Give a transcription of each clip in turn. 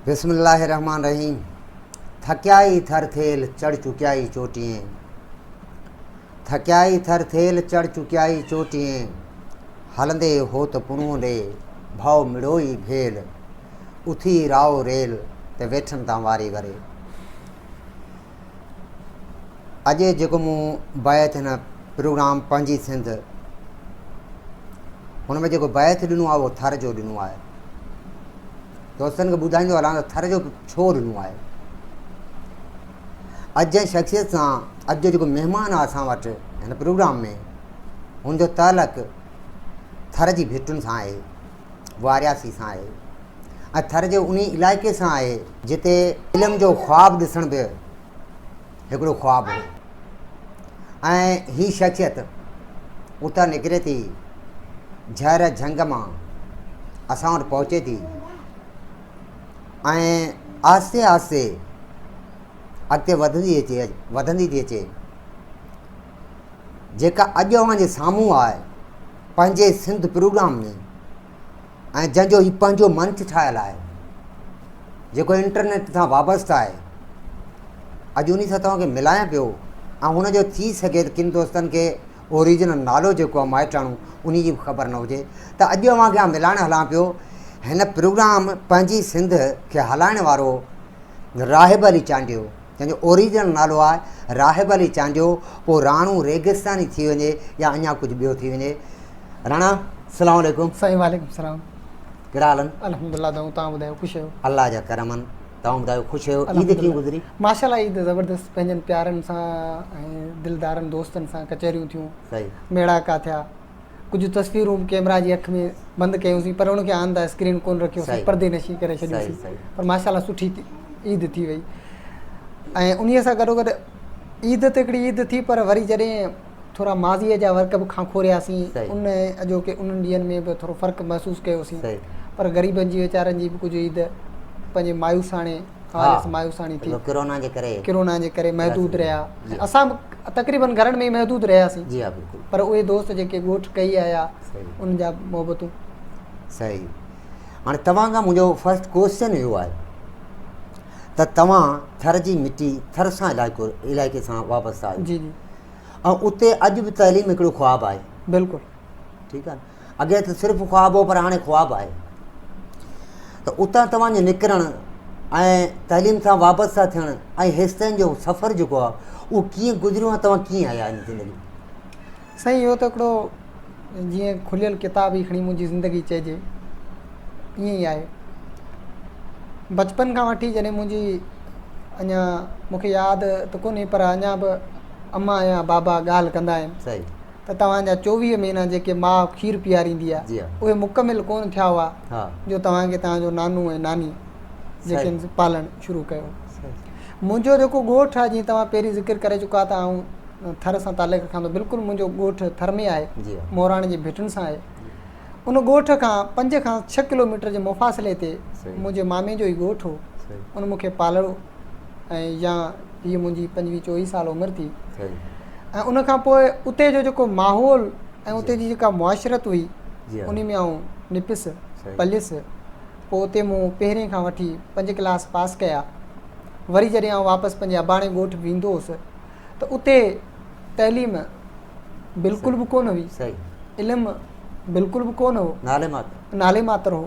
بسم الله الرحمٰن الرحيم ٿڪيائي ٿر ٿيل چڙ چڪيائي چوٽين ٿڪيائي ٿر ٿيل چڙ چڪيائي چوٽين هلندي هوت پڻون ڏي ڀؤ مڙوئي ڀيل اٿي رائو ريل ته ويٺن تان واري وري. اڄ جيڪو مون بيت هن پروگرام پنهنجي سنڌ هن ۾ جيڪو بيت ڏنو آهي اهو ٿر جو ڏنو آهي. دوستن کي ٻڌائيندو هلان ته ٿر جو ڇو ڏنو آهي. اڄ جنهن شخصيت سان اڄ جو جيڪو مهمان آهي اسان وٽ هن پروگرام ۾ هن جو تعلق ٿر جي ڀٽن سان آهي. وارياسي سان آهي ۽ ٿر جي انهي علائقي سان آهي جتي علم جو خواب ڏسڻ به هڪڙو خواب هو ۽ هي شخصيت اتان نڪري ٿي جهر جهنگ مان اسان وٽ پهچي ٿي ۽ آهستي آهستي اڳتي وڌندي اچي وڌندي ٿي اچي جيڪا اڄ اوهان جي سامهون آهي پنهنجي سنڌ پروگرام ۾ ۽ جنهن جو هي پنهنجو منچ ٺاهيل آهي جيڪو انٽرنيٽ سان وابسته آهي اڄ انهي سان توهان کي ملايان پيو ۽ هن جو ٿي سگهي ته ڪن دوستن کي اوريجنل نالو جيڪو آهي مائٽاڻو انهي جي به خبر نه هجي ته اڄ اوهان کي آئون ملائڻ هلان پيو هن پروگرام پنهنجي سنڌ کي هلائڻ وارو راهب علي چانڊيو جنهن جو اوريجنل نالو آهي راهب علي چانڊيو، پوء راڻو ريگستاني ٿي وڃي يا اڃا ڪجهه ٻيو ٿي وڃي. راڻا السلام عليڪم. سائين وعليڪم السلام. ڪهڙا حال آهن؟ الحمدلله دائون توهان ٻڌايو خوش آهيو؟ الله جا ڪرم آهن. توهان ٻڌايو خوش آهيو؟ عيد ڪيئن گذري؟ ماشاءالله عيد زبردست پنهنجن پيارن سان ۽ دلدارن دوستن سان ڪچهريون ٿيون. صحيح. ميڙاڪا ٿيا. ڪجهه تصويرون به ڪيمرا جي اک ۾ بند ڪيونسين پر ان کي آن the screen ڪونه رکيوسين پردي نشين ڪري ڇڏيوسين پر ماشاء الله سٺي عيد ٿي وئي ۽ انهي سان گڏو گڏ عيد ته هڪڙي عيد ٿي پر وري جڏهن ٿورا ماضيء جا ورق به کانکورياسين ان اڄوڪي انهن ڏينهن ۾ به ٿورو فرق محسوس ڪيوسين پر غريبن جي ويچارن جي به ڪجهه عيد پنهنجي مايوساڻي حوالي سان مايوساڻي ٿي. ڪرونا جي ڪري. ڪرونا جي ڪري محدود رهيا. اسان به تقريبن گهرن ۾ ئي محدود رهياسين. جي ها بلڪل. پر اهي دوست جيڪي ڳوٺ ڪهي آيا انهن جا محبتون. صحيح. هاڻي توهان کان منهنجو فرسٽ ڪوئسچن اهو آهي ته توهان ٿر جي مٽي ٿر سان علائقو علائقي سان وابسته آهيو. جي جي. ۽ اتي اڄ به تعليم هڪڙو خواب آهي. بلڪل. ٺيڪ آهي. اڳي ته صرف خواب هو پر هاڻي خواب آهي ته اتان توهان جو نڪرڻ ۽ تعليم سان وابسته ٿيڻ ۽ هيستائين جو سفر جيڪو آهي اهو ڪيئن گذريو ۽ توهان ڪيئن آيا ان زندگي ۾؟ سائين اهو ته هڪڙو جيئن کليل ڪتاب ئي کڻي منهنجي زندگي چئجي ائين ئي آهي بچپن کان وٺي جڏهن منهنجي اڃا مونکي ياد ته ڪونهي پر اڃا به اما يا بابا ڳالهه ڪندا آهن صحيح ته توهان جا 24 مهينا جيڪي ماء کير پياريندي آهي اهي مڪمل ڪونه ٿيا هئا جو توهان کي توهان جو نانو ۽ ناني جيڪي پالڻ شروع ڪيو. منهنجو جيڪو ڳوٺ آهي جيئن توهان پهرين ذڪر ڪري چڪا ته آئون ٿر سان تعلق رکان ٿو بلڪل منهنجو ڳوٺ ٿر ۾ آهي مهراڻ جي ڀٽن سان آهي ان ڳوٺ کان 5 کان 6 ڪلوميٽر جي مفاصلي تي منهنجي مامي جو ئي ڳوٺ هو ان مون کي پاليو ۽ يا هيء منهنجي 25 24 سال عمر ٿي ۽ ان کان پوء اتي جو جيڪو ماحول ۽ اتي جي جيڪا معاشرت هئي ان ۾ آئون نپس پليس پوء اتي مون پهرين کان وٺي 5 ڪلاس پاس ڪيا وري جڏهن آئون واپس پنهنجي اباڻي ڳوٺ ويندو هوس ته اتي تعليم بلڪل به ڪونه هئي علم بلڪل به ڪونه هو نالي ماتر هو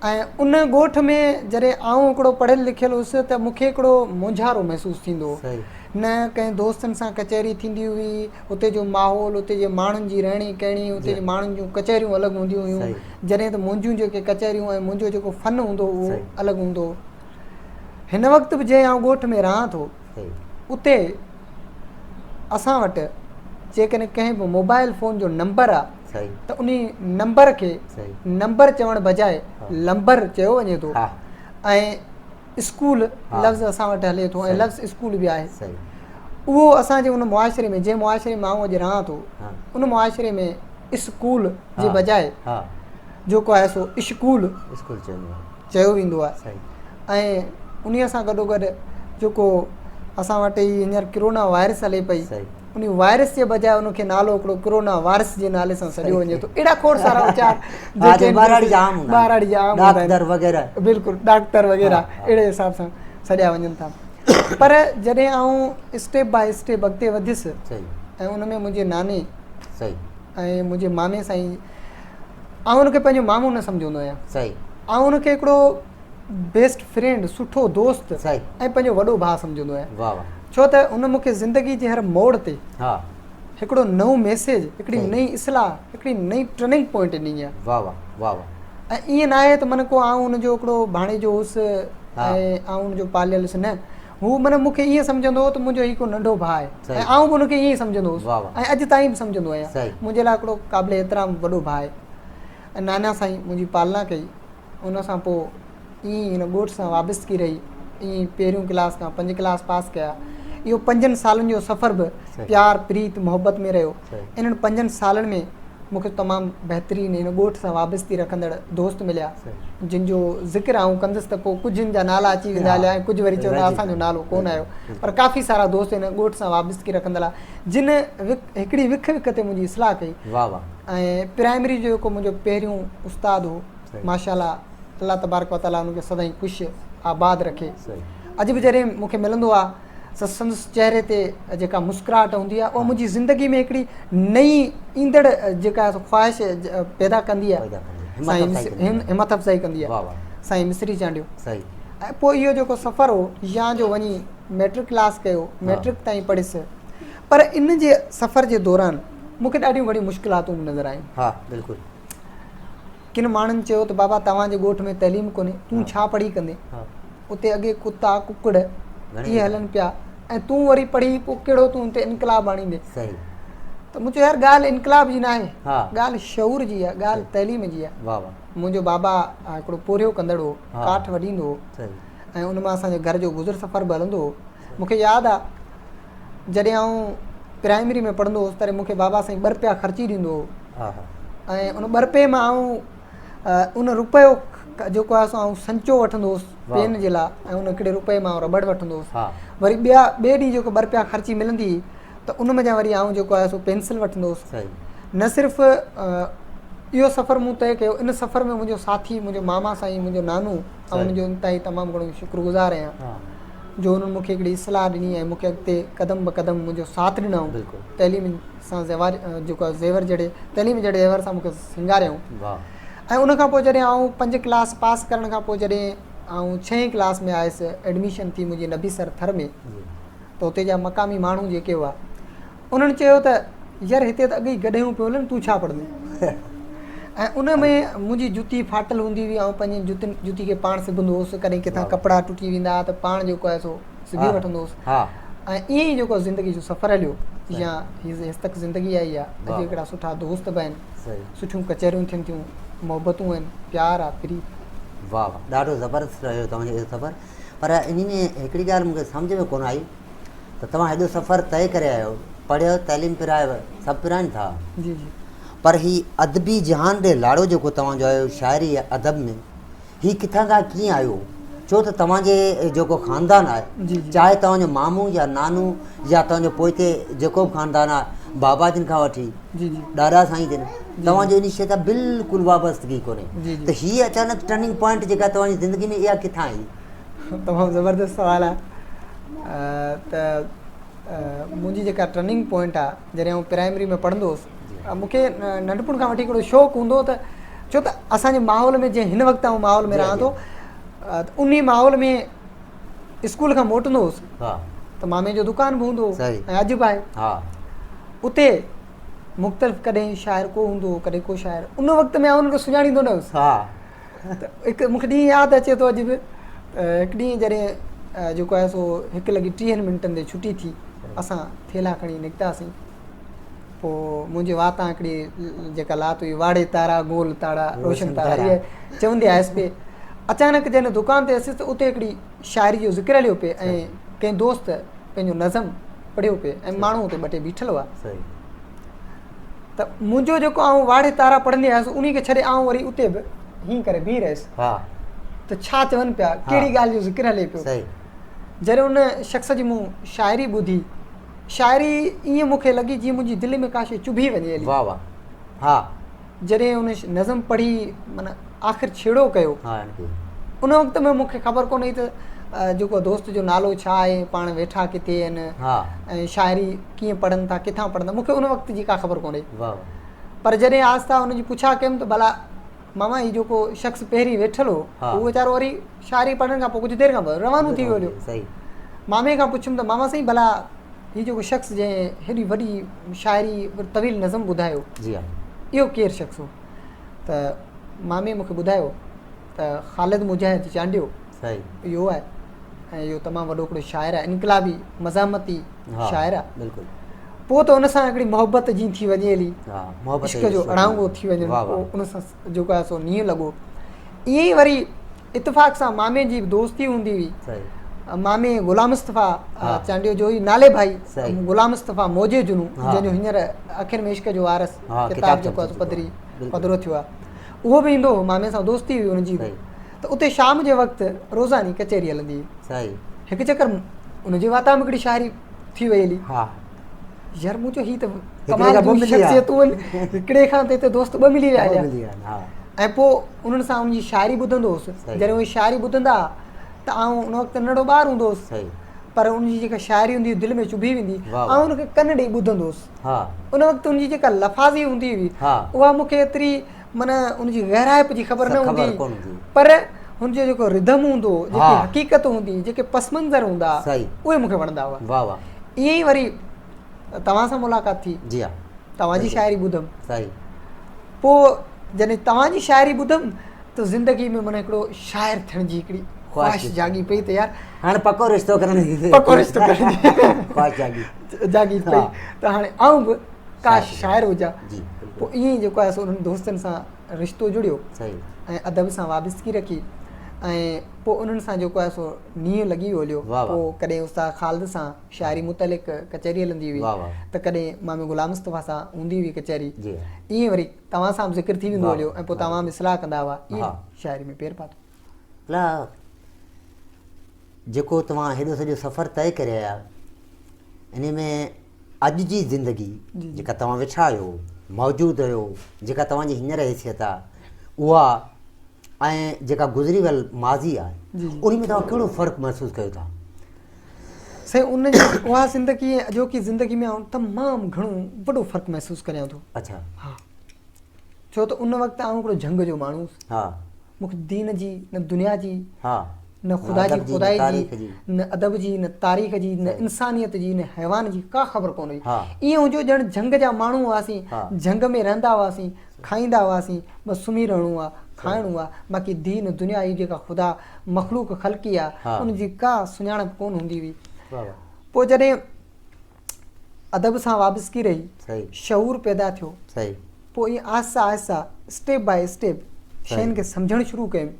۽ ان ڳوٺ ۾ جڏهن آئون هڪڙو پڙهيل لکيل هيس ته مون کي هڪڙو مونجهارو محسوس ٿيندو هو. نه ڪنهن دوستن سان ڪچهري ٿيندي هئي، اتي جو ماحول، اتي جي ماڻهن جي رهڻي ڪهڻي، اتي جي ماڻهن جون ڪچهريون الڳ هونديون هيون، جڏهن ته منهنجون جيڪي ڪچهريون ۽ منهنجو جيڪو فن هوندو هو اهو الڳ هوندو هو. هن وقت به جنهن آئون ڳوٺ ۾ رهان ٿو، اتي اسان وٽ جيڪڏهن ڪنهن به موبائل فون جو نمبر آ ته انهي نمبر کي نمبر چوڻ بجاء لمبر چيو وڃي ٿو ۽ اسڪول لفظ اسان وٽ هلي ٿو ۽ لفظ اسڪول به آهي اهو اسان جي ان معاشري ۾ جنهن معاشري ۾ آئون اڄ رهان ٿو ان معاشري ۾ اسڪول جي بجاء جيڪو آهي سو اشڪول چيو ويندو آهي ۽ انهي سان گڏو گڏ جيڪو اسان وٽ هي هينئر ڪرونا وائرس هلي پئي. ان وائرس جي بجاء ان کي نالو هڪڙو ڪرونا وارث جي نالي سان سڏيو وڃي ٿو. اهڙا کوڙ سارا اچار جيڪي ٻهراڙي جا عام هوندا ٻهراڙي جا عام هوندا آهن، ڊاڪٽر وغيره، بلڪل ڊاڪٽر وغيره اهڙي حساب سان سڏيا وڃن ٿا. پر جڏهن آئون اسٽيپ باء اسٽيپ اڳتي وڌيس ۽ ان ۾ منهنجي ناني ۽ منهنجي مامي سائين، آئون ان کي پنهنجو مامو نه سمجهندو آهيان، آئون ان کي هڪڙو بيسٽ فرينڊ، سٺو دوست ۽ پنهنجو وڏو ڀاء سمجهندو آهيان. ڇو ته هن مون کي زندگي جي هر موڙ تي هڪڙو نئون ميسيج، هڪڙي نئين اصلاح، هڪڙي نئين ٽرننگ پوائنٽ ڏني آهي. ۽ ائين ناهي ته من ڪو آئون هن جو هڪڙو ڀاڻيجو هوس ۽ آئون هن جو پاليل هوس، نه، هو من مون کي ائين سمجهندو هو ته منهنجو هي ڪو ننڍو ڀاء آهي ۽ آئون به هن کي ائين ئي سمجهندو هوس ۽ اڄ تائين به سمجهندو آهيان. منهنجي لاء هڪڙو قابل احترام وڏو ڀاء آهي ۽ نانا سائين منهنجي پالنا ڪئي. ان سان پوء ائين ئي هن ڳوٺ سان وابستگي رهي. ائين ئي پهريون ڪلاس کان پنج ڪلاس پاس ڪيا. اهو پنجن سالن جو سفر به پيار، پريت، محبت ۾ رهيو. انهن پنجن سالن ۾ مون کي تمام بهترين هن ڳوٺ سان وابستگي رکندڙ دوست مليا، جن جو ذڪر آئون ڪندس ته پوء ڪجهن جا نالا اچي ويندا هليا ۽ ڪجهه وري چوندا اسان جو نالو ڪونه آيو، پر ڪافي سارا دوست هن ڳوٺ سان وابستگي رکندڙ ها، جن هڪڙي وک وک تي منهنجي اصلاح ڪئي. ۽ پرائمري جو جيڪو منهنجو پهريون استاد هو، ماشاء الله، الله تبارڪ و تعاليٰ ان کي سدائين خوش آباد رکي. اڄ به جڏهن مون کي ملندو آهي ته سندس چهري تي جيڪا مسڪراهٽ هوندي آهي اها منهنجي زندگي ۾ هڪڙي نئين ايندڙ جيڪا خواهش پيدا ڪندي آهي، سائين همت افزائي ڪندي آهي. سائين مصري چانڊيو. ۽ پوء اهو جيڪو سفر هو يا جو وڃي ميٽرڪ ڪلاس ڪيو، ميٽرڪ تائين پڙهيس، پر ان جي سفر جي دوران مون کي ڏاڍيون گهڻيون مشڪلاتون به نظر آيون. ها بلڪل. ڪن ماڻهن چيو ته بابا توهان جي ڳوٺ ۾ تعليم ڪونهي، تون ڇا پڙهي ڪندين؟ اتي اڳي ڪتا ڪڪڙ اهي هلن پيا ۽ تون وري پڙهي پوء ڪهڙو تون اتي انقلاب آڻيندين؟ ته مون چيو يار ڳالهه انقلاب جي ناهي، ڳالهه شعور جي آهي، ڳالهه تعليم جي آهي. منهنجو بابا هڪڙو پورهيو ڪندڙ هو، ڪاٺ وڍيندو هو ۽ ان مان اسان جي گهر جو گذر سفر به هلندو هو. مون کي ياد آهي جڏهن آئون پرائمري ۾ پڙهندو هوس تڏهن مون کي بابا سائين ٻه رپيا خرچي ڏيندو هو ۽ ان ٻه رپئي مان آئون ان رپيو جيڪو آهي سو آئون سنچو وٺندو هوس پين جي لاء ۽ ان هڪڙي رپئي مان رٻڙ وٺندو هوس. وري ٻيا ٻئي ڏينهن جيڪو ٻه رپيا خرچي ملندي هئي ته ان منجهان وري آئون جيڪو آهي سو پينسل وٺندو هوس. نه صرف اهو سفر مون طئي ڪيو، ان سفر ۾ منهنجو ساٿي منهنجو ماما سائين منهنجو نانو، آئون ان جو انتهائي تمام گهڻو شڪر گذار آهيان جو انهن مون کي هڪڙي اصلاح ڏني ۽ مون کي اڳتي قدم به قدم منهنجو ساٿ ڏنائون. تعليم سان زيور جيڪو آهي زيور جهڙي تعليم جهڙي زيور سان مون کي سينگاريائون. ۽ ان کان پوء جڏهن آئون پنج ڪلاس پاس ڪرڻ کان پوء جڏهن آئون ڇهين ڪلاس ۾ آيس، ايڊميشن ٿي منهنجي نبي سر ٿر ۾، ته اتي جا مقامي ماڻهو جيڪي هئا انهن چيو ته يار هتي ته اڳ ئي گڏهيون پيون هلن، تون ڇا پڙهندين؟ ۽ ان ۾ منهنجي جتي ڦاٽل هوندي هئي، آئون پنهنجي جتين جتي کي پاڻ سبندو هوس، ڪڏهن ڪٿان ڪپڙا ٽٽي ويندا هئا ته پاڻ جيڪو آهي سو سبي وٺندو هوس ۽ ائين ئي جيڪو زندگي جو سفر هليو يا هي هيستڪ زندگي آئي آهي. اڄ هڪڙا سٺا دوست به آهن، سٺيون ڪچهريون ٿين ٿيون، محبتون آهن، پيار آهي، پريت. واهه واهه ڏاڍو زبردست رهيو توهان جو اهو سفر. پر انهي ۾ هڪڙي ڳالهه مون کي سمجهه ۾ ڪونه آئي ته توهان هيڏو سفر طئي ڪري آيا آهيو، پڙهيو، تعليم پرايو، سڀ پرائين ٿا، جي جي. پر هي ادبي جهان ڏي لاڙو جيڪو توهان جو آيو شاعري يا ادب ۾ هي ڪٿان کان ڪيئن آيو؟ ڇو ته توهان جي جيڪو خاندان آهي، جي جي. چاهي توهان جو مامو يا نانو يا توهان جو پوئتي جيڪو به خاندان آهي، بابا جن کان وٺي جي جي. ڏاڏا سائين جن، جي توهان جي. جو انهي شيء سان بلڪل وابستگي ڪونهي جي جي. ته هي اچانڪ ٽرننگ پوائنٽ جيڪا توهان جي زندگي ۾ اها ڪٿان آئي؟ تمام زبردست سوال آهي ته منهنجي جيڪا ٽرننگ پوائنٽ آهي، جڏهن آئون پرائمري ۾ پڙهندو هوس، مون کي ننڍپڻ کان وٺي هڪڙو شوق هوندو هو ته ڇو ته اسان جي ماحول ۾ جنهن هن وقت آئون ماحول ۾ رهان ٿو ته انهي ماحول ۾ اسڪول کان موٽندو هوس ته مامي جو دڪان به هوندو هو ۽ اڄ به آهي. اتي مختلف ڪڏهن شاعر ڪو هوندو هو، ڪڏهن ڪو شاعر. ان وقت ۾ آئون انهن کي سڃاڻيندو نه هوس. ته هڪ مون کي ڏينهن ياد اچي ٿو اڄ به ته هڪ ڏينهن جڏهن جيڪو آهي سو هڪ لڳي ٽيهن منٽن تي ڇٽي ٿي، اسان ٿيلها کڻي نڪتاسين. پوء منهنجي واتان هڪڙي جيڪا لات هئي، واڙي تارا گول تاڙا روشن تارا، اها چوندي آيس پئي. اچانڪ جڏهن دڪان تي آيس ته اتي هڪڙي شاعري جو ذڪر هليو پئي ۽ ڪنهن دوست پنهنجو نظم پڙهيو پئي ۽ ماڻهو اتي ٻه ٽي بيٺل هئا. ته منهنجو جيڪو آئون واڙي تارا پڙهندي آيس انهي کي ڇڏي آئون وري اتي به هين ڪري بيهي رهيس ته ڇا چون پيا، ڪهڙي ڳالهه جو ذڪر هلي پيو. جڏهن ان شخص جي مون شاعري ٻڌي شاعري ائين مون کي لڳي جيئن منهنجي دل ۾ ڪا شيء چڀي وڃي هلي. واهه واهه ها. جڏهن ان نظم پڙهي معنيٰ آخر ڇيڙو ڪيو. ها يعني. ان وقت ۾ مون کي خبر ڪونه هئي ته جيڪو دوست جو نالو ڇا آهي پاڻ ويٺا ڪٿي آهن ها. ۽ شاعري ڪيئن پڙهن ٿا ڪٿان پڙهن ٿا مون کي ان وقت جي ڪا خبر ڪونه هئي. واهه واهه. پر جڏهن آهسته ان جي پڇا ڪيم ته ڀلا ماما هي جيڪو شخص پهرين ويٺل هو هو ويچارو وري شاعري پڙهڻ کان پوء ڪجهه دير کان پوء روانو ٿي ويو هليو. مامي کان پڇيم ته ماما سائين ڀلا هي جيڪو شخص جنهن هيڏي وڏي شاعري طويل نظم ٻڌايو اهو ڪير شخص هو؟ ته مامي مون کي ٻڌايو ته خالد مجاهد چانڊيو اهو آهي ۽ اهو تمام وڏو هڪڙو شاعر آهي انقلابي مزاحمتي شاعر آهي. بلڪل. پوء ته ان سان هڪڙي محبت جي ٿي وڃي هلي عشق جو اڙانگو ٿي وڃي پوء ان سان جيڪو آهي سو نينهن لڳو. ائين ئي وري اتفاق سان مامي جي به دوستي هوندي هئي. مامي غلام مصطفيٰ چانڊيو جو ئي نالي ڀائي غلام مصطفيٰ موجي جنو جنهن جو هينئر اکين ۾ عشق جو وارث ڪتاب جيڪو آهي سو پڌري پڌرو ٿيو آهي اهو به ايندو هو مامي سان دوستي هئي ان جي به ته اتي شام جي وقت روزاني ڪچهري هلندي هئي. هڪ چڪر ان جي واتان به هڪڙي شاعري ٿي وئي هلي. يار مون چيو هي ته ڪمال جون شخصيتون آهن هڪڙي کان ته هتي دوست ٻه ملي ويا هليا ۽ پوء انهن سان ان جي شاعري ٻڌندو هوس جڏهن اهي شاعري ٻڌندا هئا ته آئون ان وقت ننڍڙو ٻار هوندو هوس پر ان جي جيڪا شاعري هوندي هئي دل ۾ چڀي ويندي آئون ان کي ڪن ڏئي ٻڌندو هوس ان وقت ان جي جيڪا لفاظي هوندي هئي اها مون کي ايتري معنيٰ ان جي گهرائپ جي خبر نه هوندي هئي پر هن جو جيڪو رڌم هوندو هو جيڪي حقيقت هوندي هئي جيڪي پس منظر هوندا هئا اهي مون کي وڻندا هئا ائين ئي وري توهان سان ملاقات ٿي جي ها توهان جي شاعري ٻڌم صحيح پوء جڏهن توهان جي شاعري ٻڌم ته زندگي ۾ من هڪڙو شاعر ٿيڻ جي هڪڙي خواهش جاڳي پئي ته يار هاڻي پڪو رشتو ڪرڻ جي پڪو رشتو ڪرڻ جي خواهش جاڳي جاڳي پئي ته هاڻي آئون به ڪا شاعر هجان جي پوء ائين ئي جيڪو آهي سو انهن دوستن سان رشتو جڙيو صحيح ۽ ادب سان وابستگي رکي ۽ پوء انهن سان جيڪو آهي سو نينهن لڳي ويو هليو پوء ڪڏهن استاد خالد سان شاعري متعلق ڪچهري هلندي هئي ته ڪڏهن مامي غلام مصطفيٰ سان هوندي هئي ڪچهري ائين وري توهان سان به ذڪر ٿي ويندو هليو ۽ پوء توهان به اصلاح ڪندا هئا ائين شاعري ۾ پير پاتو. لا جيڪو توهان هيڏو سڄو سفر طئي ڪري آيا انهي ۾ اڄ جي زندگي جيڪا توهان ويٺا آهيو موجود آهيو جيڪا توهان جي هينئر حيثيت آهي اها ۽ جيڪا گذري ويل ماضي آهي انهي ۾ توهان ڪهڙو فرق محسوس ڪيو ٿا؟ سائين ان جي اها زندگي ۽ اڄوڪي زندگي ۾ آئون تمام گهڻو وڏو فرق محسوس ڪريان ٿو. اڇا. ها ڇو ته ان وقت آئون هڪڙو جهنگ جو ماڻهو هوس. ها. مون کي دين جي نه دنيا جي ها. نه خدا جي خدائي جي نه ادب جي نه تاريخ جي نه انسانيت جي نه حيوان جي ڪا خبر ڪونه هئي. ائين هجو ڄڻ جهنگ جا ماڻهو هئاسين جهنگ ۾ رهندا هئاسين کائيندا هئاسين بس سمهي رهڻو آ کائڻو آ باقي دين دنيا هي جيڪا خدا مخلوق خلقي آ ان جي ڪا سڃاڻپ ڪونه هوندي هئي پوء جڏهن ادب سان وابستگي رهي شعور پيدا ٿيو پوء ائين آهستي آهستي اسٽيپ باء اسٽيپ شين کي سمجهڻ شروع ڪيم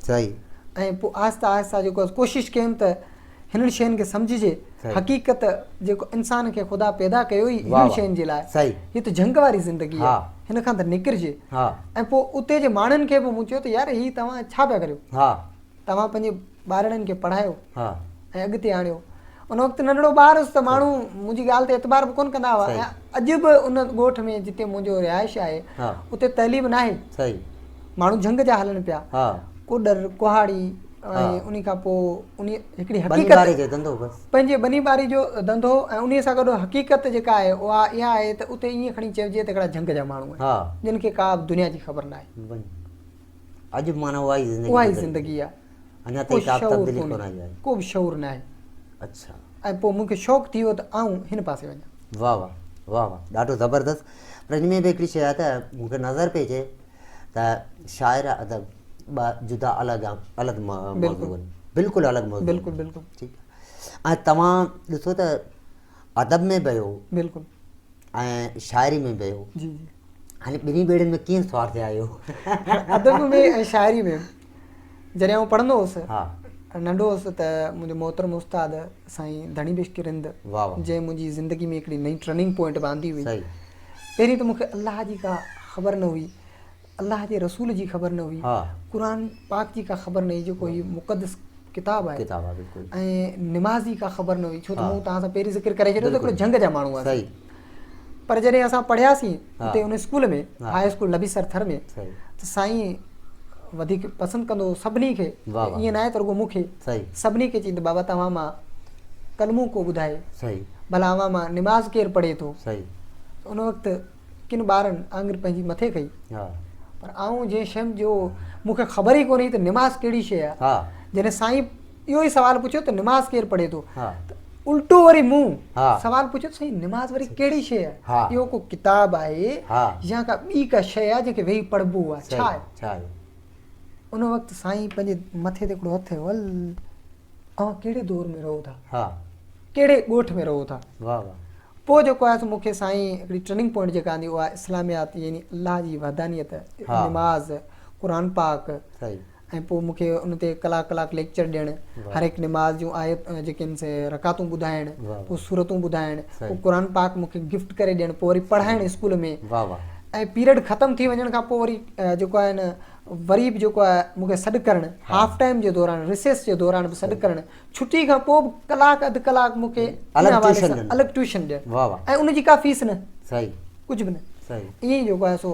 ۽ پوء آهستي آهستي جيڪو ڪوشش ڪيم ته هنن شين کي سمجهجي حقيقت جيڪو انسان کي خدا پيدا ڪيو ئي هنن شين جي لاء هي ته جهنگ واري زندگي آهي هن کان ته نڪرجي ۽ پوء اتي جي ماڻهن کي به مون چيو ته يار هي توهان ڇا پيا ڪريو توهان پنهنجي ٻارڙن کي پڙهايو ۽ اڳتي آڻيو ان وقت ننڍڙو ٻار هوس ته ماڻهو منهنجي ڳالهه تي اعتبار به ڪونه ڪندا هئا ۽ اڄ به ان ڳوٺ ۾ جتي منهنجو رهائش آهي اتي تعليم ناهي ماڻهو جهنگ جا هلن پيا ڪوڏر ڪهاڙي ۽ انهي کان پوء انهي هڪڙي حقيقت ٻني ٻاري جو ڌنڌو بس پنهنجي ٻني ٻاري جو ڌنڌو ۽ انهي سان گڏ حقيقت جيڪا آهي اها اها آهي ته اتي ائين کڻي چئجي ته هڪڙا جهنگ جا ماڻهو آهن جن کي ڪا به دنيا جي خبر ناهي. اڄ به معنيٰ اها ئي زندگي اها ئي زندگي آهي اڃا تائين ڪا به تبديلي ڪونه آئي آهي. ڪو به شعور ناهي. اڇا. ۽ پوء مون کي شوق ٿي ويو ته آئون هن پاسي وڃان. واه واه واه واه ڏاڍو زبردست پر ان ۾ به هڪڙي شيء آهي ته مون کي نظر پئي اچي ته شاعر ادب ٻه جدا الڳ الڳ موضوع آهن بلڪل الڳ موضوع بلڪل بلڪل ٺيڪ آهي ۽ توهان ڏسو ته ادب ۾ به آهيو بلڪل ۽ شاعري ۾ به آهيو جي جي هاڻي ٻنهي ٻيڙين ۾ ڪيئن سوار ٿيا آهيو؟ ادب ۾ ۽ شاعري ۾ جڏهن آئون پڙهندو هوس ها ننڍو هوس ته منهنجو محترم استاد سائين ڌڻي بخش رند جنهن منهنجي زندگي ۾ هڪڙي نئين ٽرننگ پوائنٽ به آندي هئي پهرين ته مون کي الله جي ڪا خبر نه هئي الله جي رسول جي خبر نه هئي قرآن پاڪ جي ڪا خبر نه هئي جيڪو هي مقدس ڪتاب آهي ڪتاب آهي بلڪل ۽ نماز جي ڪا خبر نه هئي ڇو ته مون توهان سان پهرين ذڪر ڪري ڇڏيو ته هڪڙو جهنگ جا ماڻهو هئاسين پر جڏهن اسان پڙهياسين اتي ان school ۾ high school Nabisar Thar ۾ ته سائين وڌيڪ پسند ڪندو هو سڀني کي ائين ناهي ته رڳو مون کي سڀني کي چئي ته بابا توهان مان ڪلمو ڪو ٻڌائي ڀلا اوهان مان نماز ڪير پڙهي ٿو ان وقت ڪن ٻارن آڱر پنهنجي مٿي ڪئي پر آئون جنهن شيء جو مون کي خبر ئي ڪونهي ته نماز ڪهڙي شيء آهي جڏهن سائين اهو ئي سوال پڇيو ته نماز ڪير پڙهي ٿو ته الٽو وري مون سوال پڇيو ته سائين نماز وري ڪهڙي شيء آهي اهو ڪو ڪتاب آهي يا ڪا ٻي ڪا شيء آهي جنهن کي ويهي پڙهبو آهي ڇا آهي ان وقت سائين پنهنجي مٿي تي هڪڙو هٿ هنيو اوهان ڪهڙي دور ۾ رهو ٿا ڪهڙي ڳوٺ ۾ رهو ٿا پوء جيڪو آهي سو مون کي سائين هڪڙي ٽرننگ پوائنٽ جيڪا آندي اها اسلاميات يعني الله جي وحدانيت نماز قرآن پاڪ ۽ پوء مون کي ان تي ڪلاڪ ڪلاڪ ليڪچر ڏيڻ هر هڪ نماز جون آيت جيڪي آهن سي رڪعتون ٻڌائڻ پوء سورتون ٻڌائڻ پوء قرآن پاڪ مون کي گفٽ ڪري ڏيڻ پوء وري پڙهائڻ اسڪول ۾ ۽ پيريڊ ختم ٿي وڃڻ کان پوء وري جيڪو آهي نه وري به جيڪو آهي مون کي سڏ ڪرڻ هاف ٽائيم جي دوران رسيس جي دوران به سڏ ڪرڻ ڇٽي کان پوء به ڪلاڪ اڌ ڪلاڪ مون کي ان حوالي سان الڳ ٽيوشن ڏيڻ ۽ ان جي ڪا فيس نه ڪجهه به نه ائين ئي جيڪو آهي سو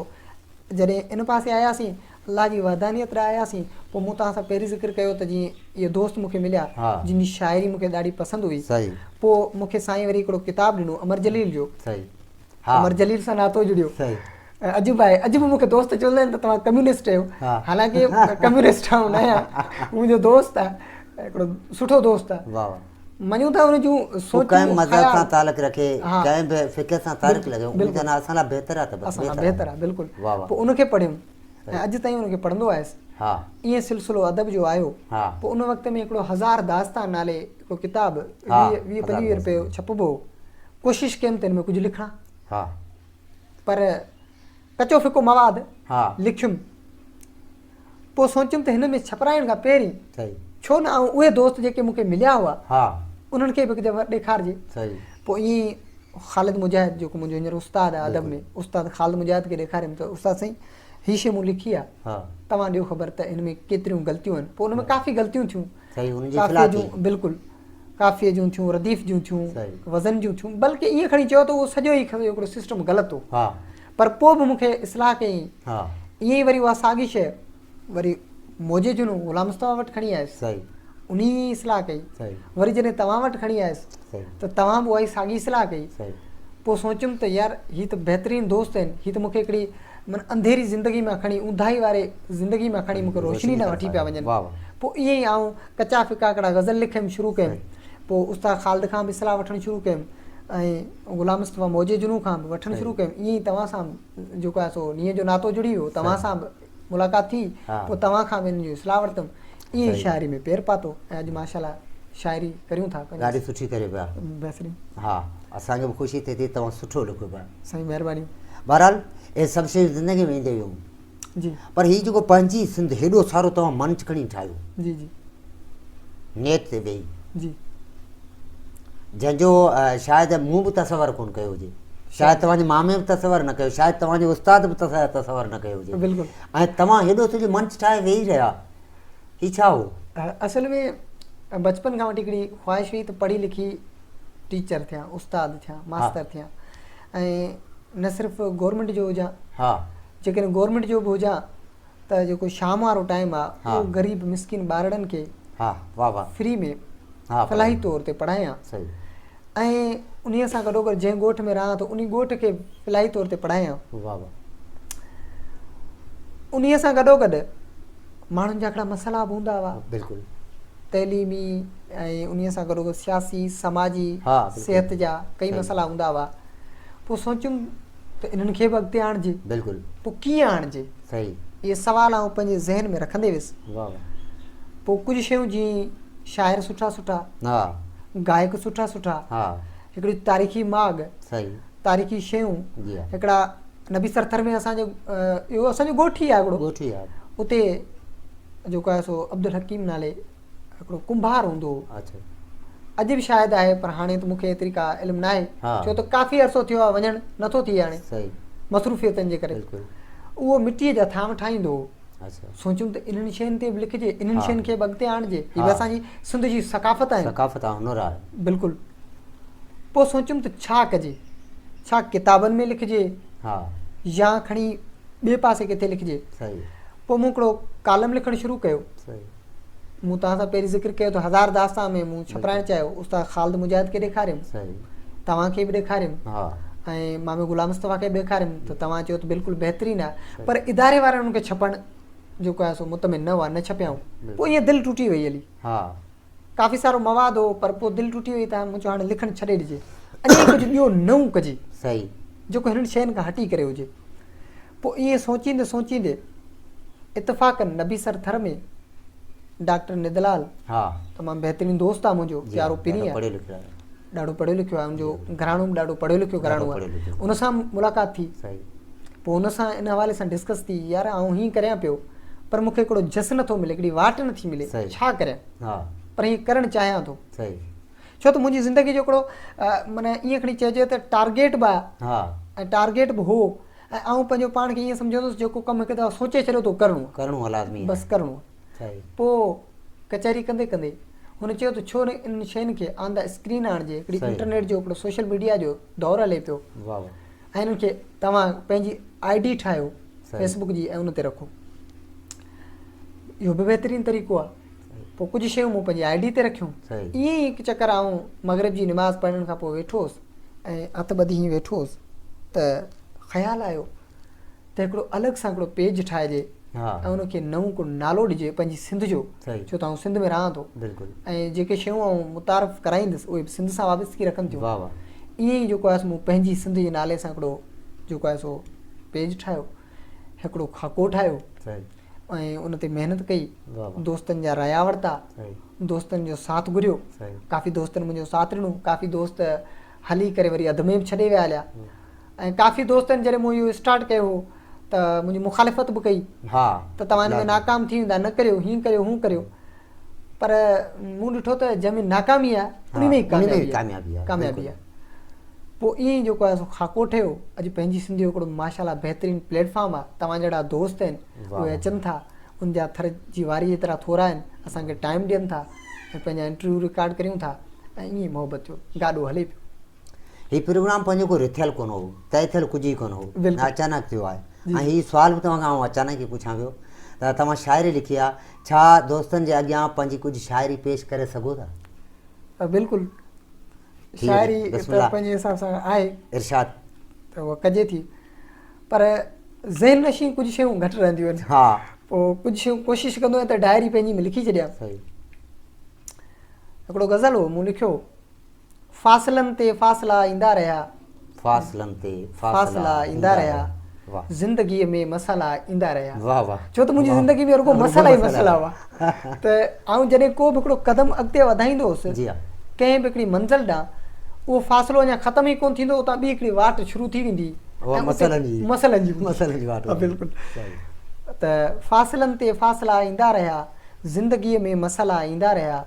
جڏهن ان پاسي آياسين الله جي وحدانيت ڏانهن آياسين پوء مون توهان سان پهرين ذڪر ڪيو ته جيئن اهي دوست مون کي مليا جن جي شاعري مون کي ڏاڍي پسند هئي پوء مون کي سائين وري هڪڙو ڪتاب ڏنو امر جليل جو امر جليل سان ناتو جڙيو اڄ به آهي اڄ به مون کي دوست چوندا آهن ته توهان ڪميونسٽ آهيو حالانڪه ڪميونسٽ آئون نه آهيان منهنجو دوست آهي هڪڙو سٺو دوست آهي مڃون ٿا ان جون سوچون ڪنهن مذهب سان تعلق رکي ڪنهن به فڪر سان تعلق رکي ان جا اسان لاء بهتر آهي ته بس اسان لاء بهتر آهي بلڪل پوء ان کي پڙهيم ۽ اڄ تائين ان کي پڙهندو آهيس ائين سلسلو ادب جو آيو پوء ان وقت ۾ هڪڙو هزار داستان نالي هڪڙو ڪتاب 20 20 25 روپيه ڇپبو هو ڪوشش ڪيم ته ان ۾ ڪجهه لکان پر ڪچو ڦڪو مواد لکيم. پوء سوچيم ته هن ۾ ڇپرائڻ کان پهرين ڇو نه آئون اهي دوست جيڪي مون کي مليا هئا انهن کي به هڪ دفعو ڏيکارجي. پوء ائين ئي خالد مجاهد جيڪو منهنجو هينئر استاد آهي ادب ۾ استاد خالد مجاهد کي ڏيکاريم ته استاد سائين هي شيء مون لکي آهي توهان ڏيو خبر ته هن ۾ ڪيتريون غلطيون آهن. پوء ان ۾ ڪافي غلطيون ٿيون. قافيي جون بلڪل قافيي جون ٿيون، رديف جون ٿيون، وزن جون ٿيون، بلڪه ائين کڻي چئو ته اهو سڄو ئي هڪڙو سسٽم غلط هو. پر پوء به مون کي اصلاح ڪيائين. ائين ئي وري اها ساڳي شيء وري موجي جنو غلام مصطفيٰ وٽ کڻي آيس. انهي ئي اصلاح ڪئي. وري جڏهن توهان وٽ کڻي آيس ته توهان به اها ئي ساڳي اصلاح ڪئي. پوء سوچيم ته يار هي ته بهترين دوست آهن، هي ته مون کي هڪڙي معنيٰ انڌيري زندگي مان کڻي اونداهي واري زندگي مان کڻي مون کي روشني ڏانهن وٺي پيا وڃن. پوء ائين ئي آئون ڪچا ڦڪا هڪڙا غزل لکيم شروع ڪيم. پوء استاد خالد کان به اصلاح وٺڻ شروع ڪيم ۽ غلام مصطفيٰ موجي جنو کان به وٺڻ شروع ڪيم. ائين ئي توهان سان به جيڪو آهي سو نينهن جو ناتو جڙي ويو. توهان سان به ملاقات ٿي. پوء توهان کان به ان جو اصلاح ورتم. ائين ئي شاعري ۾ پير پاتو ۽ اڄ ماشاء الله شاعري ڪريون ٿا. ڏاڍي سٺي ڪريو پيا. بهترين. ها اسان کي به خوشي ٿئي ٿي توهان سٺو لکيو پيا. سائين مهرباني. بهرحال اهي سڀ شيون زندگي ۾ اينديون ويون. جي. پر هي جيڪو پنهنجي سنڌ هيڏو سارو توهان منچ کڻي ٺاهيو. جي جي. نيٽ تي ويهي. جي. جنهن جو شايد مون به تصور ڪونه ڪيو هجي. شايد توهان جي مامي به تصور نه ڪيو، شايد توهان جي استاد به تصور نه ڪيو هجي. بلڪل. ۽ توهان هيڏو سڄو منچ ٺاهي ويهي رهيا. هي ڇا هو؟ اصل ۾ بچپن کان وٺي هڪڙي خواهش هئي ته پڙهي لکي ٽيچر ٿيان، استاد ٿيان، ماستر ٿيان ۽ نه صرف گورنمينٽ جو هجان، جيڪڏهن گورنمينٽ جو به هجان ته جيڪو شام وارو ٽائيم آ اهو غريب مسڪين ٻارڙن کي فري ۾ فلاحي طور تي پڙهايان ۽ انهي سان گڏوگڏ جنهن ڳوٺ ۾ رهان ٿو انهي ڳوٺ کي فلاحي طور تي پڙهايان. انهي سان گڏوگڏ ماڻهن جا هڪڙا مسئلا به هوندا هئا. بلڪل. تعليمي ۽ انهي سان گڏوگڏ سياسي، سماجي، صحت جا ڪئي مسئلا هوندا هئا. پوء سوچيم ته انهن کي به اڳتي آڻجي. بلڪل. پوء ڪيئن آڻجي؟ صحيح. اهي سوال آئون پنهنجي ذهن ۾ رکندي ويس. واهه واهه. پوء ڪجهه شيون جيئن شاعر سٺا سٺا. ها. گائڪ سٺا سٺا. ها. هڪڙي تاريخي ماڳ. صحيح. تاريخي شيون. جي ها. هڪڙا نبي سر ٿر ۾ اسان جو اهو اسان جو ڳوٺ ئي آهي هڪڙو. ڳوٺ ئي آهي. اتي جيڪو آهي سو عبدالحڪيم نالي هڪڙو ڪنڀار هوندو هو. اڇا. اڄ به شايد آهي پر هاڻي ته مون کي ايتري ڪا علم ناهي ڇو ته ڪافي عرصو ٿيو آهي وڃڻ نٿو ٿئي هاڻي صحيح. مصروفيتن جي ڪري. بلڪل. اهو مٽيء جا ٿانو ٺاهيندو هو. سوچيم ته انهن شين تي به لکجي، انهن شين کي به اڳتي آڻجي، هي به اسان جي سنڌ جي ثقافت آهن. ثقافت آهي، هنر آهي. بلڪل. پوء سوچيم ته ڇا ڪجي؟ ڇا ڪتابن ۾ لکجي يا کڻي ٻئي پاسي ڪٿي لکجي؟ پوء مون هڪڙو ڪالم لکڻ شروع ڪيو. مون توهان سان پهرين ذڪر ڪيو ته هزار داستان ۾ مون ڇپرائڻ چاهيو، استاد خالد مجاهد کي ڏيکاريم، توهان کي به ڏيکاريم ۽ مامي غلام مصطفيٰ کي به ڏيکاريم ته توهان چيو ته بلڪل بهترين آهي پر اداري وارن ان کي ڇپڻ جيڪو آهي سو مطمئن نه هئا، نه ڇپيائون. پوء ائين دل ٽٽي وئي هلي. ڪافي سارو مواد هو پر پوء دل ٽٽي وئي ته مون چيو هاڻي لکڻ ڇڏي ڏجي، اڃا ئي ڪجهه ٻيو نئون ڪجي جيڪو هنن شين کان هٽي ڪري هجي. پوء ائين سوچيندي سوچيندي اتفاقاً نبي سر ٿر ۾ ڊاڪٽر ندلال تمام بهترين دوست آ منهنجو پيارو پرين آ ڏاڍو پڙهيو لکيو آ ان جو گهراڻو به ڏاڍو پڙهيو لکيو گهراڻو آ ان سان ملاقات ٿي پوء ان سان ان حوالي سان ڊسڪس ٿي يار آئون هيئن ڪريان پيو پر مون کي هڪڙو جس نٿو ملي هڪڙي واٽ نٿي ملي ڇا ڪريان پر هيئن ڪرڻ چاهيان ٿو ڇو ته منهنجي زندگي جو هڪڙو معنيٰ ائين کڻي چئجي ته ٽارگيٽ به آ ۽ ٽارگيٽ به هو ۽ آئون پنهنجو پاڻ کي ائين سمجهندو هوس جيڪو ڪم هڪ دفعو سوچي ڇڏيو ته اهو ڪرڻو آهي. ڪرڻو آهي لازمي آهي. بس ڪرڻو آهي. پوء ڪچهري ڪندي ڪندي هن چيو ته ڇو نه انهن شين کي آن the screen آڻجي، هڪڙي انٽرنيٽ جو هڪڙو سوشل ميڊيا جو دور هلي پيو ۽ انهن کي توهان پنهنجي I D ٺاهيو فيس بڪ جي ۽ ان تي رکو. اهو به بهترين طريقو آهي. پوء ڪجهه شيون مون پنهنجي I D تي رکيون. ائين ئي هڪ چڪر آئون مغرب جي نماز پڙهڻ کان پوء ويٺو هوس. ۽ هٿ ٻڌي هيئن ويٺو هوس ته خيال آيو ته هڪڙو الڳ سان هڪڙو پيج ٺاهجي ۽ ان کي نئون ڪو نالو ڏجي پنهنجي سنڌ جو ڇو ته آئون سنڌ ۾ رهان ٿو ۽ جيڪي شيون آئون متعارف ڪرائيندس اهي به سنڌ سان وابستگي رکن ٿيون ائين ئي جيڪو آهي سو مون پنهنجي سنڌ جي نالي سان هڪڙو جيڪو آهي سو پيج ٺاهيو هڪڙو خاڪو ٺاهيو ۽ ان تي محنت ڪئي دوستن جا رايا ورتا دوستن جو ساٿ گهريو ڪافي دوستن منهنجو ساٿ ڏنو ڪافي دوست هلي ڪري وري اڌ ۾ به ڇڏي ويا هليا ۽ ڪافي دوستن جڏهن مون اهو اسٽارٽ ڪيو هو ته منهنجي مخالفت به ڪئي ته توهان هن ۾ ناڪام ٿي ويندا نه ڪريو هيئن ڪريو هون ڪريو پر مون ڏٺو ته جنهن ۾ ناڪامي آهي ان ۾ ڪاميابي آهي ڪاميابي آهي پوء ائين ئي جيڪو آهي سو خاڪو ٺهيو اڄ پنهنجي سنڌ جو هڪڙو ماشاء الله بهترين پليٽ فارم آهي توهان جهڙا دوست آهن اهي اچن ٿا ان جا ٿر جي واري جيترا ٿورا آهن اسان کي ٽائيم ڏين ٿا ۽ پنهنجا انٽرويو رڪارڊ ڪريون ٿا ۽ ائين ئي محبت جو گاڏو هلي پيو. هي پروگرام پنهنجو ڪو رٿيل ڪونه هو، طئي ٿيل ڪجهه ئي ڪونه هو، اچانڪ ٿيو آهي ۽ هي سوال به توهان کان آئون اچانڪ ئي پڇان پيو ته توهان شاعري لکي آهي، ڇا دوستن جي اڳيان پنهنجي ڪجهه شاعري پيش ڪري سگهو ٿا؟ بلڪل شاعري ته پنهنجي حساب سان آهي ارشاد ته اها ڪجي ٿي پر ذهن نشين ڪجهه شيون گهٽ رهنديون آهن ها پوء ڪجهه شيون ڪوشش ڪندو آهيان ته ڊائري پنهنجي ۾ لکي ڇڏيان صحيح هڪڙو غزل هو مون لکيو فاصلن تي فاصلا ايندا رهيا فاصلن تي فاصلا ايندا رهيا زندگيء ۾ مسئلا ايندا رهيا واه واه ڇو ته منهنجي زندگي ۾ رڳو مسئلا ئي مسئلا هئا ته آئون جڏهن ڪو به هڪڙو قدم اڳتي وڌائيندو هوس جي ها ڪنهن به هڪڙي منزل ڏانهن اهو فاصلو اڃا ختم ئي ڪونه ٿيندو اتان ٻي هڪڙي واٽ شروع ٿي ويندي اها مسئلن جي مسئلن جي مسئلن جي واٽ بلڪل ته فاصلن تي فاصلا ايندا رهيا زندگيء ۾ مسئلا ايندا رهيا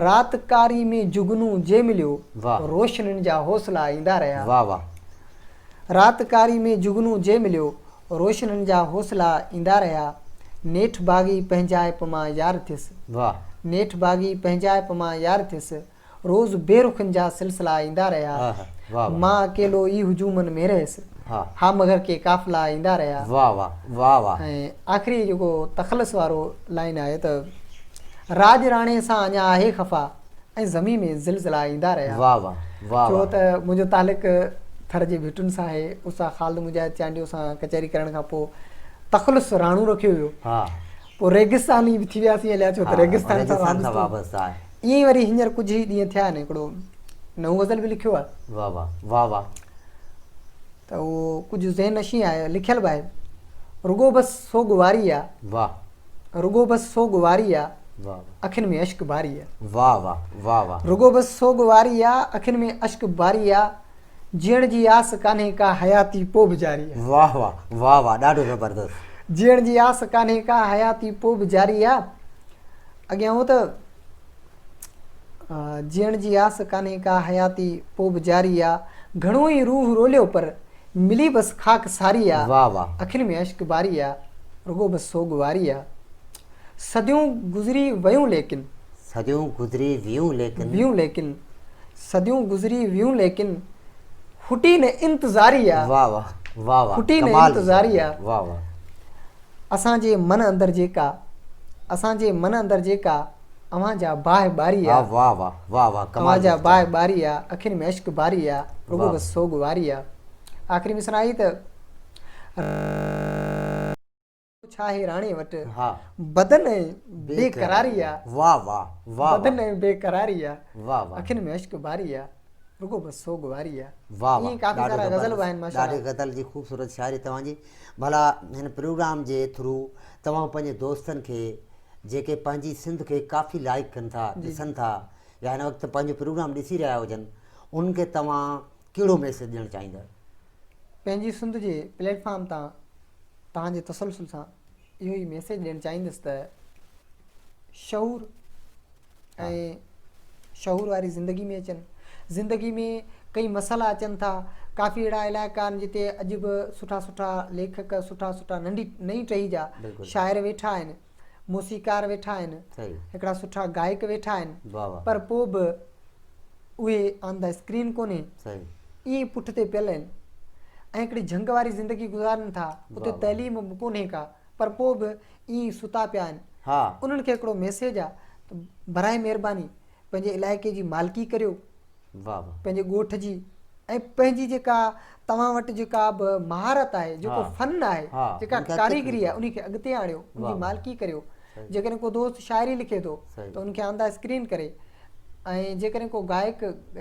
رات ڪاري ۾ جگنو جي مليو روشنين جا حوصلا ايندا رهيا واه واه رات ڪاري ۾ جگنو جي مليو، روشنين جا حوصلا ايندا رهيا. نيٺ باغي پنهنجائپ مان يار ٿيس. واه. نيٺ باغي پنهنجائپ مان يار ٿيس. روز بي رخين جا سلسلا ايندا رهيا. آه واه واه. مان اڪيلو ئي هجومن ۾ رهيس. ها. ها مگر ڪي قافلا ايندا رهيا. واه واه واه واه. ۽ آخري جيڪو تخلص وارو لائين آهي ته راڄ راڻي سان اڃا آهي خفا. ۽ زمين ۾ زلزلا ايندا رهيا. واه واه واه ڇو ته منهنجو تعلق ٿر جي ڀٽن سان آهي. استاد خالد مجاهد چانڊيو سان ڪچهري ڪرڻ کان پوء تخلص راڻو رکيو ويو. پوء ريگستاني به ٿي وياسين هليا ڇو ته ريگستان سان وابسته آهي. ائين ئي وري هينئر ڪجهه ئي ڏينهن ٿيا آهن هڪڙو نئون غزل به لکيو آهي. واه واه واه واه. ته اهو ڪجهه ذهن نشين آهي لکيل به آهي. رڳو بس سوڳ واري آ. واه. رڳو بس سوڳ واري آ. واه. اکين ۾ اشڪ باري آ. واه واه واه واه. رڳو بس سوڳ واري آ. اکين ۾ اشڪ باري آ. جيئڻ جي آس ڪانهي ڪا حياتي پو به جاري آ. واه واه واه واه ڏاڍو زبردست. جيئڻ جي آس ڪانهي ڪا حياتي پو به جاري آ. اڳيان هو ته جيئڻ جي آس ڪانهي ڪا حياتي پو به جاري آ. گهڻو ئي روح روليو پر ملي بس خاڪ ساري آ. واه واه. اکين ۾ اشڪ باري آ. رڳو بس سوڳواري آ. صديون گذري ويون ليڪن. صديون گذري ويون ليڪن. ويون ليڪن. صديون گذري ويون ليڪن. ڦٽي نه انتظاري آ. واه واه واه واه ڦٽي نه ڪمال جي انتظاري شاعري آ. واه واه. اسان جي من اندر جيڪا. اسان جي من اندر جيڪا اوهان جا باهه ٻاري آ. آ. واه واه واه واه اوهان ڪمال جي جا باهه شاعري. ٻاري آ. اکين ۾ اشڪ باري آ. رڳو واه بس سوڳواري آ. آخري مصرع آهي ته. ڇا هي راڻي وٽ بدن ۽ بي قراري آ. واه واه واه بدن ۽ بي قراري آ. واه واه اکين ۾ اشڪ باري آ. رڳو بس سوڳ واري آ. واه واه ائين ڪافي ڏاڍو سارا غزل به زبردست آهن ماشاءالله. ڏاڍي غزل جي خوبصورت شاعري توهان جي ڀلا هن پروگرام جي ٿرو توهان پنهنجي دوستن کي جيڪي پنهنجي سنڌ کي ڪافي لائيڪ ڪن ٿا جي جي. ڏسن ٿا يا هن وقت پنهنجو پروگرام ڏسي رهيا هجن انهن کي توهان ڪهڙو ميسيج ڏيڻ چاهيندا. پنهنجي سنڌ جي پليٽ فارم تان توهان جي تسلسل سان اهو ئي ميسيج ڏيڻ چاهيندس ته شعور ۽ شعور واري زندگي ۾ اچن زندگي ۾ ڪئي مسئلا اچن ٿا ڪافي اهڙا علائقا آهن جتي اڄ به سٺا سٺا ليکڪ سٺا سٺا ننڍي نئين ٽهي جا شاعر ويٺا آهن موسيقار ويٺا آهن هڪڙا سٺا گائڪ ويٺا آهن پر پوء به اهي آن the screen ڪونهي ائين ئي پٺتي پيل آهن ۽ هڪڙي جهنگ واري زندگي گذارن ٿا اتي تعليم به ڪونهي ڪا پر پوء به ائين ئي ستا پيا آهن انهن کي هڪڙو ميسيج آ ته براء مهرباني پنهنجي علائقي جي مالڪي ڪريو پنهنجي ڳوٺ جي ۽ پنهنجي جيڪا توهان وٽ جيڪا به مهارت آهي جيڪو فن آهي جيڪا ڪاريگري آهي ان کي اڳتي آڻيو ان جي مالڪي ڪريو جيڪڏهن ڪو دوست شاعري لکي ٿو ته ان کي آن the screen ڪري ۽ جيڪڏهن ڪو گائڪ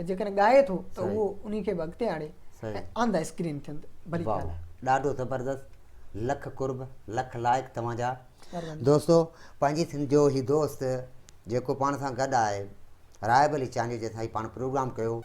جيڪڏهن ڳائي ٿو ته اهو انهي کي به اڳتي آڻي ۽ آن the screen ٿين ته ڀلي ڳالهه آهي. ڏاڍو زبردست لک قرب لک لائق توهان جا دوستو پنهنجي سنڌ جو هي دوست جيڪو پاڻ سان گڏ آهي راهب علي چانڊيو جنهن سان هي پاڻ پروگرام ڪيو.